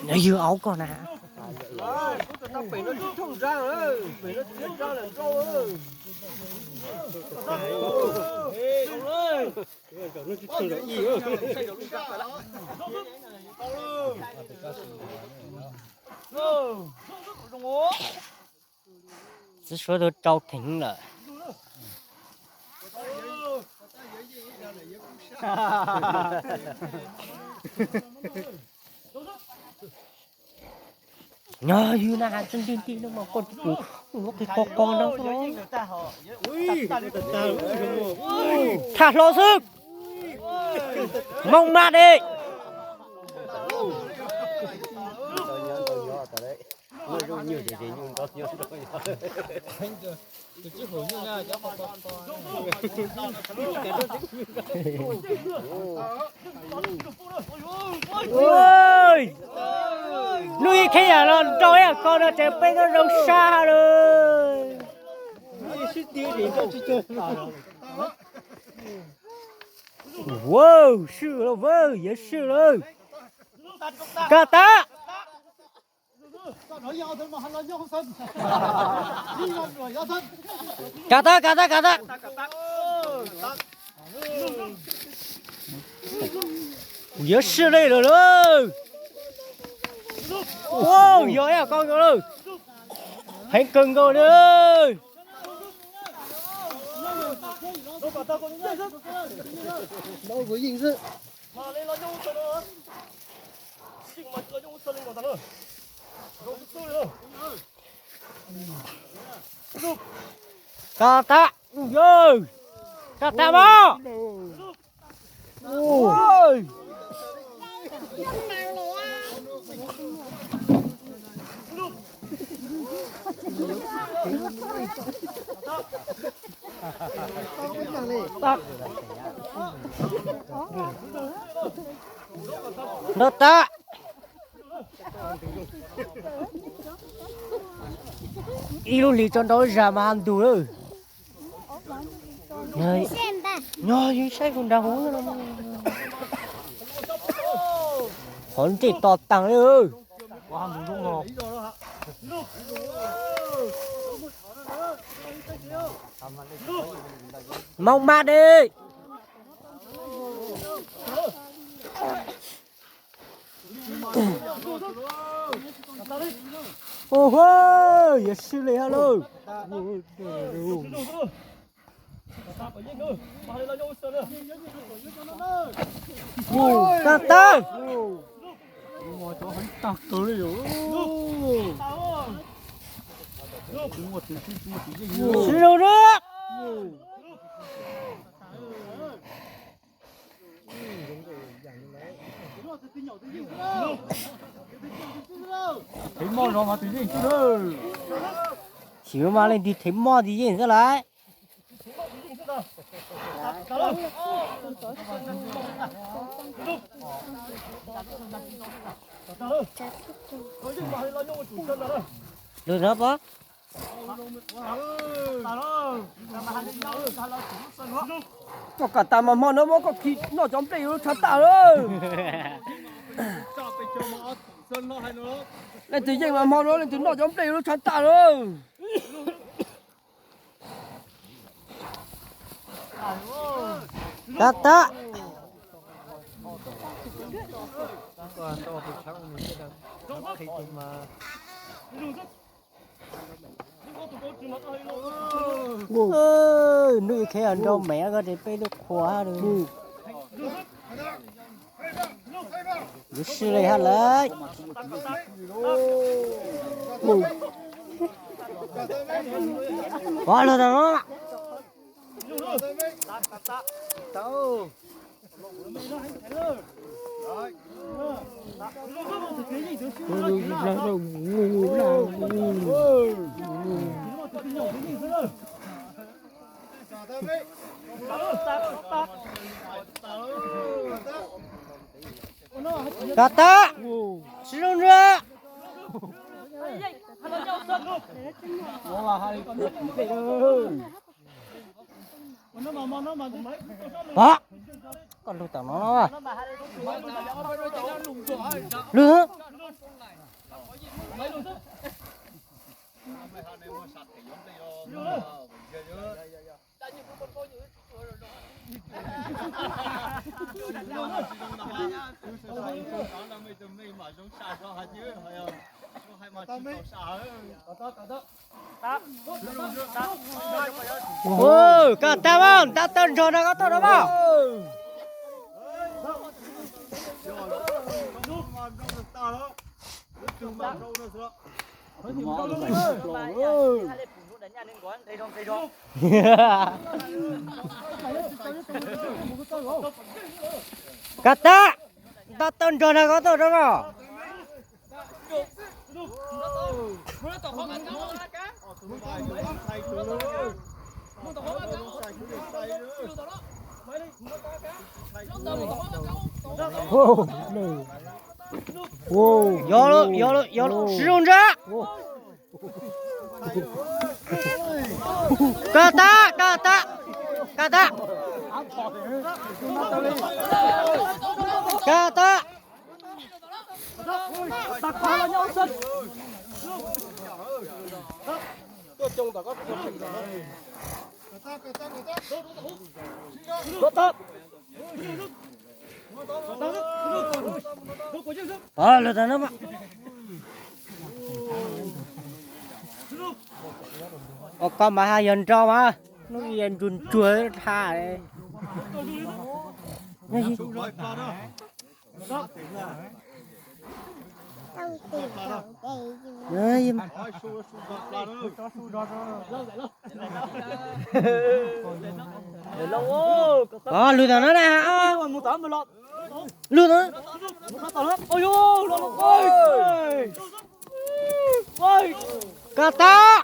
Nws yog aub koj na. Txiv suav tus rau theev lawm. Nyob ywg na, tsis nti nti no mas koj tus tus qis qo qo no. Tham hlo xwb. Mob maj di. Hnub ib khib yam los nrau ib yam ko no ces peb twb zoo sab lawm. Wow, swm lawm, yuav swm lawm. Kab tab. Kab tab, kab tab, kab tab. Kuv yuav swm li lawm lauj. Wow, yog ib yam ko nkaus lawm. Heev kawg nkaus li. Kab tab, yawg, kab tab mas. Nrog tab. Ib lub hlis tso nrau zag mas ha ntug lawm. Nyob yeej saib kuv nrag huv. Qhov ntsej to taag li. Mob maj di. Ua, yuav swb li hab lauj. Kab tab. Swb zoo na. Thev moj zog mas twv yeej xwb na. Xyov mas leej twg thev moj twv yeej xwb lawm. Lwm no pab. Koj kam tas mas hmo no muab koj khi noj cov nplej yuav lub tshav tag lawm. Leej twg yeej mas hmo no leej twg noj cov nplej yuav lub tshav tag lawm. Tab tab. Hnub ib khib nrau mev koj ces peb lub qhua hab. Yuav swb li hab lawm. Pov lug tau no. Kab tab, swb zoo ntag. Pom, koj lug tom no. Lug. Koj tag mas, ntab tawg nrog no koj tuaj no mas. Koj tag, ntab tawg nrog no koj tuaj no mas. Yog lawm, yog lawm, yog lawm, sib zoo ntsa. Koj tag, koj tag, koj tag, koj tag. Lwm tus no mas. Ua koj mas haj yog nrau mas, hnub ib ntsuag ntsuag dhau. Lwm tus no na. Lwm tus. Koj tag.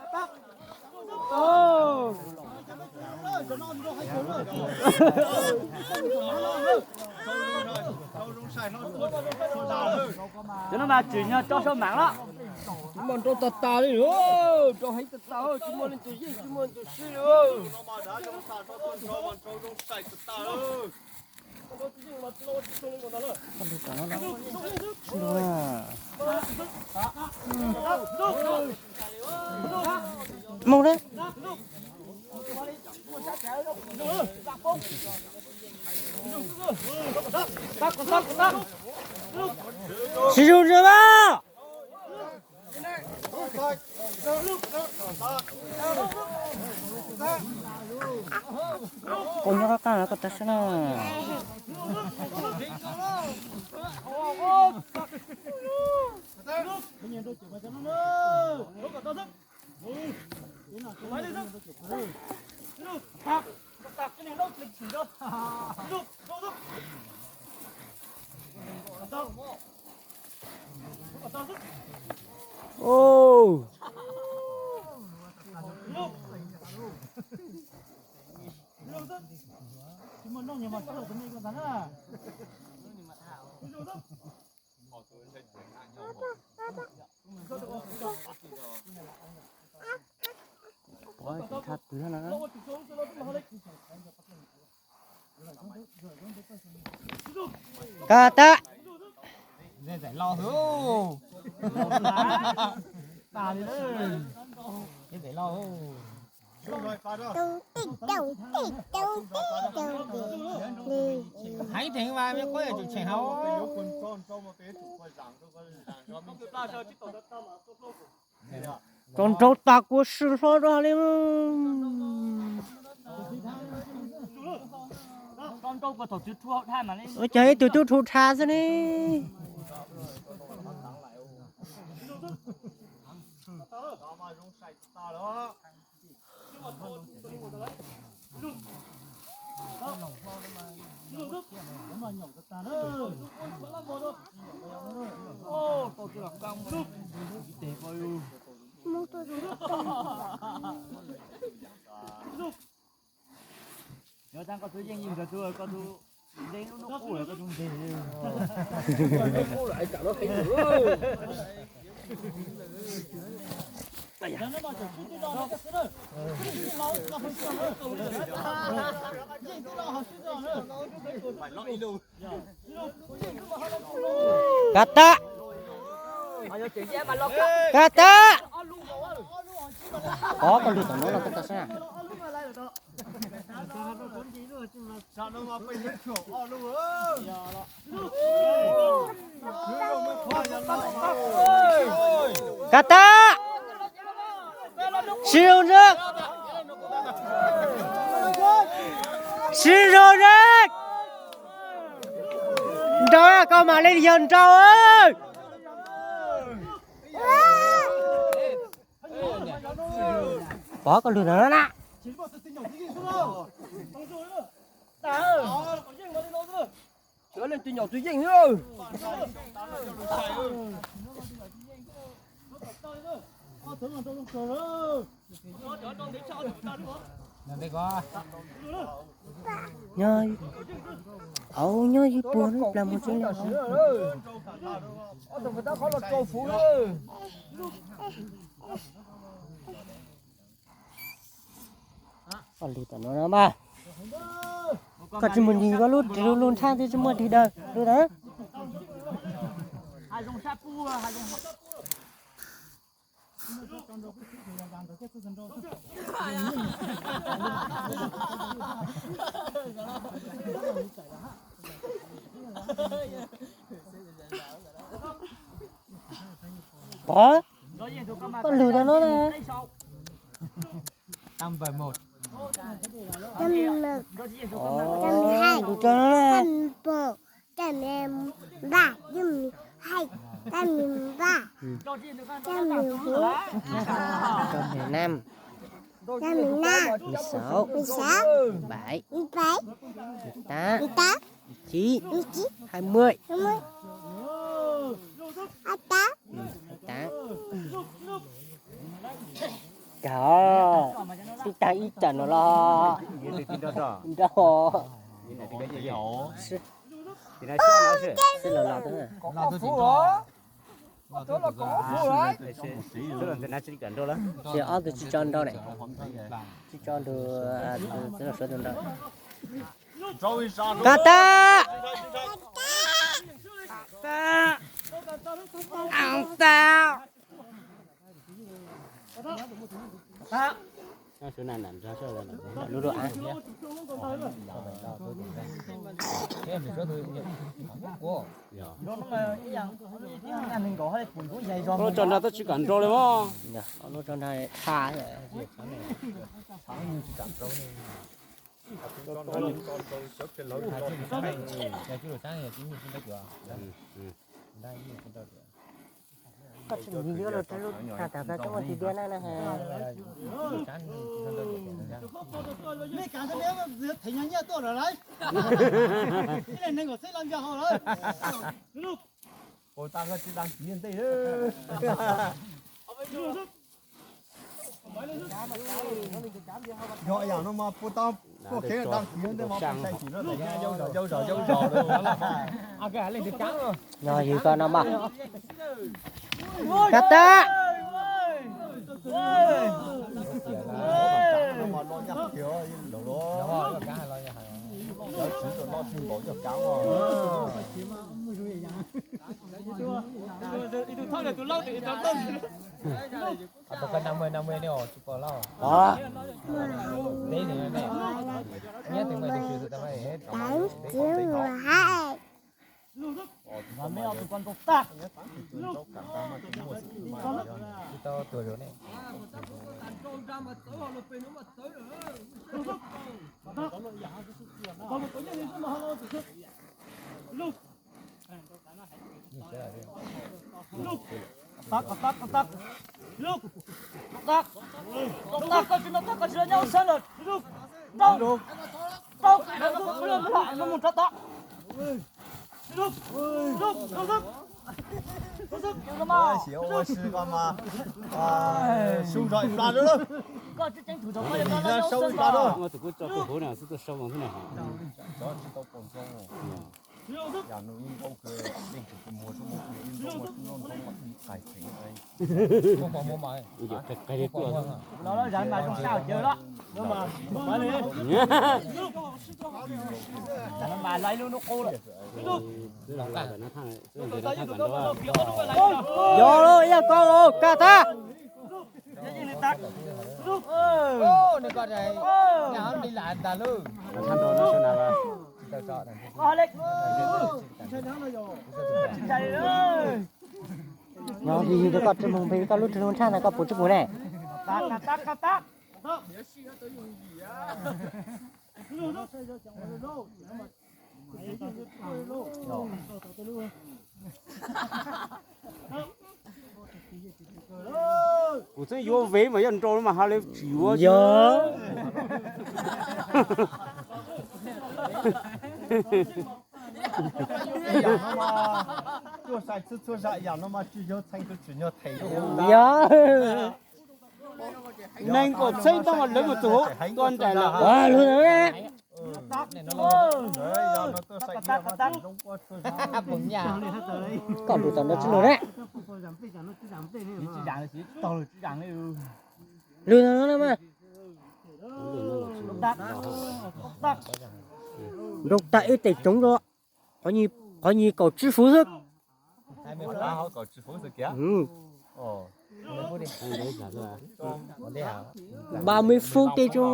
Cov no mas tsim nyog rau sau mam los. Tsis muaj nrau tag tas li, rau heev tag tas, tsis muaj leej twg yeej, tsis muaj leej twg sib li. Mus na. Sib zoo ntsia mas. Koj nyob qab qab koj tag sab na. Koj tag. Heev theev mas me quab yuav tsum tsheem hauv. Tsaus nrau tas kuv sim hlo rau hauv li. Ua cas ib tug tub rhu dha xwb ne. Yog tag koj tus yeej yig nkawd tus, koj tus ntev lub hnub qub lawm koj tus ntev. Kab tab. Kab tab. Pov koj lwg tom no los koj tau sab. Kab tab. Sib zoo na. Sib zoo na. Nraug, koj mam li yog nraug. Pov koj lwg no na. Leej twg nyaum twg yeej. Nyob, au, nyob ib puag plas mus tsev. Koj lwg tom no no mas. Koj tsis mus nrig koj lub ris lub nrhab twb tsis muaj ris daws lub ntawd. Pov, koj lwg rau no na. Tam lwm, tam lwm hais, tam lwm pum, tam lwm npam, tam lwm hais, tam lwm npam, tam lwm huv, tam lwm nam, tam lwm nam, mười sáu, mười sáu, mười bảy, mười bảy, mười tám, mười tám, mười chín, mười chín, hai mươi, hai mươi, hai tám. Cov, twb tag ib tam no los. Nrog. Xwb los los twb. Ces ob tug tsis tso nrau ne. Tsis tso nrau, txiv los suav tus nrau. Kab tab. Lub lub av. Lub tso nrau twb tsis kam nrau li mas. Lub tso nrau tha. Koj tsis mus yuav los rau lub tag tag tau coj mus tig tiag na na. Ua tau koj tsis đăng ký ntej. Yog yam no mas puas tau, puas kev đăng ký ntej mas puas sai tim no, yau zaum yau zaum yau zaum. Yog yus koj no mas. Kab tab. Tau koj năm mươi năm mươi ne, tsis pom lauj. Teb ne, neb twb muaj tus twg tau mas. Tsis tau tuag zoo ne. Xyov ua si koj mas, sub nrog ib plab lawm. Sub ib plab lawm. Tus kuj tso tus huv na xwb tuaj sub mus thiab na. Yam no ib nkaub kawg, leej twg kuj muag sub mus, ib nkaub muag sub nkaub nkaub. Qais qhev, qais qhev li tuaj. Los los zam mas zoo sab cawv los. Mas laiv lub hnub qub lawm. Yog los, yog koj los, kaj tag. Nyob li rau koj tsis mus pem koj lub tsis lub tshaj na koj puas tsis mus ne? Kuv txeeb yuav vev mas yog nrau mas ha le tsis yuav. Yog. Tuaj sai txhua txhua zaj yam no mas tsis yog txheej tsis yog them. Yog. Nees nkaum txheeb tau mas lawv mus txog hauv tuaj nraim lawm. Koj nrug tau nrau tsis lug na. Lug no na mas. Nroo tag ib tes tsoov rau. Qhov nyuag kaum tsib fuv xwb. Ba mươi phút tes tsoov.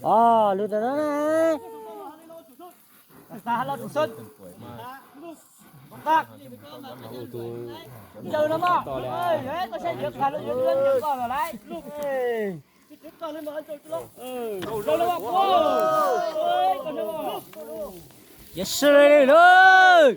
Os, lug tau no na. Yes sir lawm.